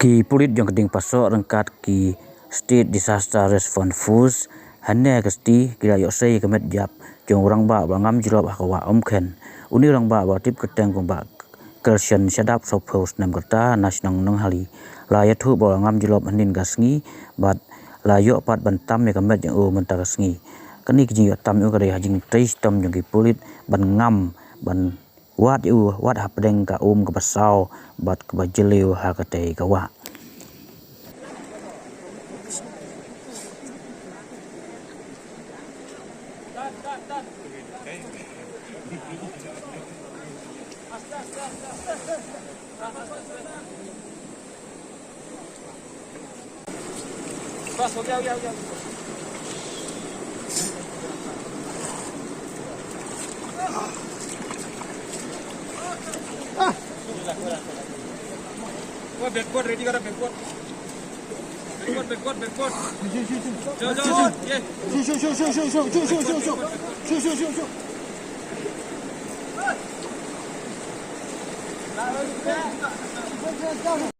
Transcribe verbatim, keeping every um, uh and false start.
Ki pulit jong ka dieng Pasoh ryngkat ki State Disaster Response Force hynne ka sngi ki la ïoh sei ïa ka met jap jong u rangbah ba ngam jyllop ha ka wah Umkhen. Une u rangbah ba tip kyrteng kum u Bah Kelsian Shadap, sawphew snem ka rta, na shnong Nonghali, la ïathuh ba u la ngam jyllop hynnin ka sngi bad la ïoh pat ban tam ïa ka met jong u mynta ka sngi. Kane ka jingïoh tam ïa u ka dei ha jingtrei shitom jong ki pulit ban ngam, ban wad ïa u, wad hapdeng ka um kaba saw bad kaba jylliew ha katei ka wah. बस, हो गया, हो गया, हो गया। ओए, बैकवर्ड रेडी करो, बैकवर्ड। बैकवर्ड, बैकवर्ड, बैकवर्ड। जाओ, जाओ, जाओ, ये।